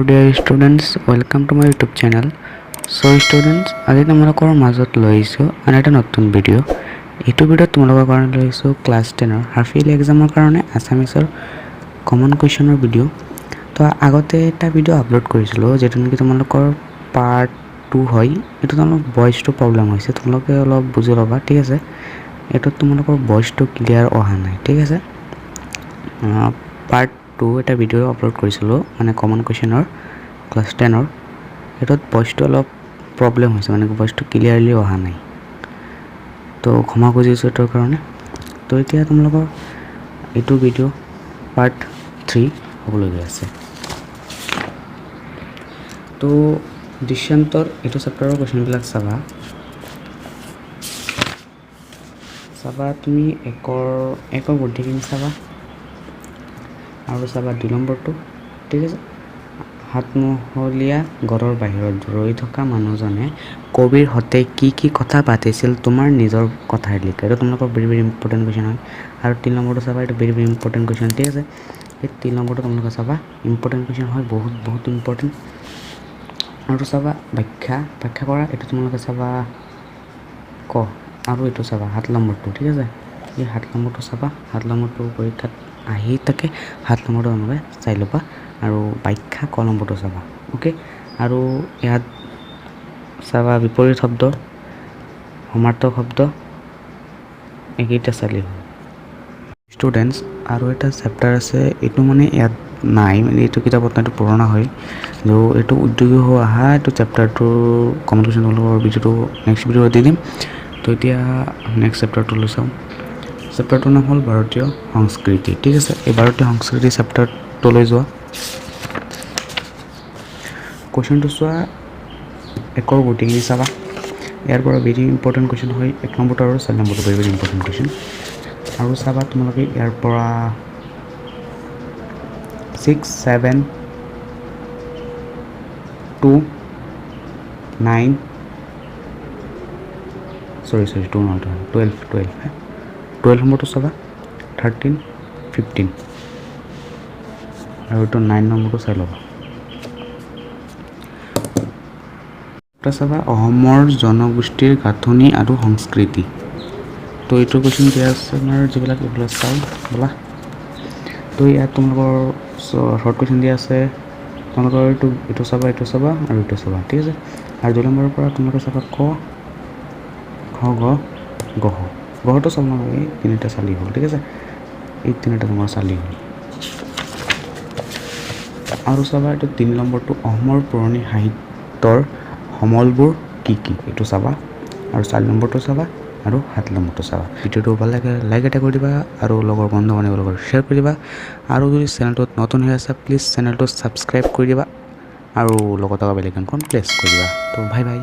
Dear students, welcome to my YouTube channel. So students, আজি তোমালোকৰ মাজত লৈ আহিছোঁ আন এটা নতুন ভিডিঅ'। এইটো ভিডিঅ'ত তোমালোকৰ কাৰণে লৈ আহিছোঁ ক্লাছ 10ৰ হাফ ইয়াৰলি এক্সামৰ কাৰণে আছামিছৰ কমন কুৱেশ্যনৰ ভিডিঅ'। তো আগতে এটা ভিডিঅ' আপলোড কৰিছিলোঁ, যিটো নেকি তোমালোকৰ পাৰ্ট 2 হয়। এইটো তোমালোকৰ ভইচটো প্ৰব্লেম হৈছে, তোমালোকে অলপ বুজি ল'বা, ঠিক আছে? এইটোত তোমালোকৰ ভইচটো ক্লিয়াৰ অহা নাই, ঠিক আছে? পাৰ্ট 2 এটা ভিডিঅ' আপলোড কৰিছিলোঁ, মানে কমন কুৱেশ্যনৰ ক্লাছ 10ৰ। সেইটোত ভইচটো অলপ প্ৰব্লেম হৈছে, মানে ভইচটো ক্লিয়াৰলি অহা নাই। তো ক্ষমা খুজিছোঁ এইটোৰ কাৰণে। তো এতিয়া তোমালোকৰ এইটো ভিডিঅ' পাৰ্ট 3 হ'বলৈ গৈ আছে। তো দৃশ্যান্তৰ এইটো চেপ্টাৰৰ কুৱেশ্যনবিলাক চাবা। চাবা তুমি একৰ গোটেইখিনি চাবা আৰু চাবা 2 নম্বৰটো, ঠিক আছে? সাতমহলীয়া ঘৰৰ বাহিৰত ৰৈ থকা মানুহজনে কবিৰ সৈতে কি কি কথা পাতিছিল তোমাৰ নিজৰ কথাৰে লিখা। এইটো তোমালোকৰ ভেৰি ভেৰি ইম্পৰ্টেণ্ট কুৱেশ্যন হয়। আৰু 3 নম্বৰটো চাবা, এইটো ভেৰি ভেৰি ইম্পৰ্টেণ্ট কুৱেশ্যন, ঠিক আছে? এই 3 নম্বৰটো তোমালোকে চাবা, ইম্পৰ্টেণ্ট কুৱেশ্যন হয়, বহুত বহুত ইম্পৰ্টেণ্ট। আৰু চাবা ব্যাখ্যা কৰা, এইটো তোমালোকে চাবা ক। আৰু এইটো চাবা 7 নম্বৰটো, ঠিক আছে? এই 7 নম্বৰটো চাবা, 7 নম্বৰটো পৰীক্ষাত আহি থাকে, 7 নম্বৰটো তোমালোকে চাই ল'বা। আৰু ব্যাখ্যা ক নম্বৰটো চাবা, অ'কে? আৰু ইয়াত চাবা বিপৰীত শব্দ, সমাৰ্থক শব্দ, এইকেইটা চালেই হ'ল ষ্টুডেণ্টছ। আৰু এটা চেপ্টাৰ আছে, এইটো মানে ইয়াত নাই, মানে এইটো কিতাপত নাই, এইটো পুৰণা হয়। ত' এইটো উদ্যোগী হৈ অহা এইটো চেপ্টাৰটোৰ কমেণ্ট কুৱেশ্যন তোমালোকৰ ভিডিঅ'টো নেক্সট ভিডিঅ'ত দি দিম। তো এতিয়া নেক্সট চেপ্টাৰটোলৈ চাওঁ। চেপ্টাৰটোৰ নাম হ'ল ভাৰতীয় সংস্কৃতি, ঠিক আছে? এই ভাৰতীয় সংস্কৃতি চেপ্টাৰটোলৈ যোৱা। কুৱেশ্যনটো চোৱা, একৰ গোটেইখিনি চাবা। ইয়াৰ পৰা ভেৰি ইম্পৰ্টেণ্ট কুৱেশ্যন হয় 1 নম্বৰটো আৰু 4 নম্বৰটো ভেৰি ভেৰি ইম্পৰ্টেণ্ট কুৱেশ্যন। আৰু চাবা তোমালোকে ইয়াৰ পৰা 6, 7, 2, 9, sorry sorry 2 নহয়, 12, 12 হে, 12 নম্বৰটো চাবা, 13, 15 আৰু এইটো 9 নম্বৰটো চাই ল'বা। এটা চাবা অসমৰ জনগোষ্ঠীৰ গাঁথনি আৰু সংস্কৃতি। তো এইটো কুৱেশ্যন দিয়া আছে আমাৰ যিবিলাক, এইবিলাক চাওঁ ব'লা। তো ইয়াত তোমালোকৰ শ্বৰ্ট কুৱেশ্যন দিয়া আছে, তোমালোকৰ এইটো চাবা, এইটো চাবা আৰু এইটো চাবা, ঠিক আছে? আৰু 2 নম্বৰৰ পৰা তোমালোকে চাবা ক, খ, গ, গহ। গহটো চাব নালাগে, এই তিনিটা চালি হ'ল, ঠিক আছে? এই তিনিটা তোমাৰ চালি হ'ল। আৰু চাবা এইটো 3 নম্বৰটো, অসমৰ পুৰণি সাহিত্যৰ সমলবোৰ কি কি, এইটো চাবা। আৰু 4 নম্বৰটো চাবা আৰু 7 নম্বৰটো চাবা। ভিডিঅ'টো ভাল লাগে লাইক এটা কৰি দিবা আৰু লগৰ বন্ধু বান্ধৱীৰ লগত শ্বেয়াৰ কৰি দিবা। আৰু যদি চেনেলটোত নতুন হৈ আছা, প্লিজ চেনেলটো ছাবস্ক্ৰাইব কৰি দিবা আৰু লগত থকা বেল আইকনখন প্ৰেছ কৰি দিবা। তো বাই বাই।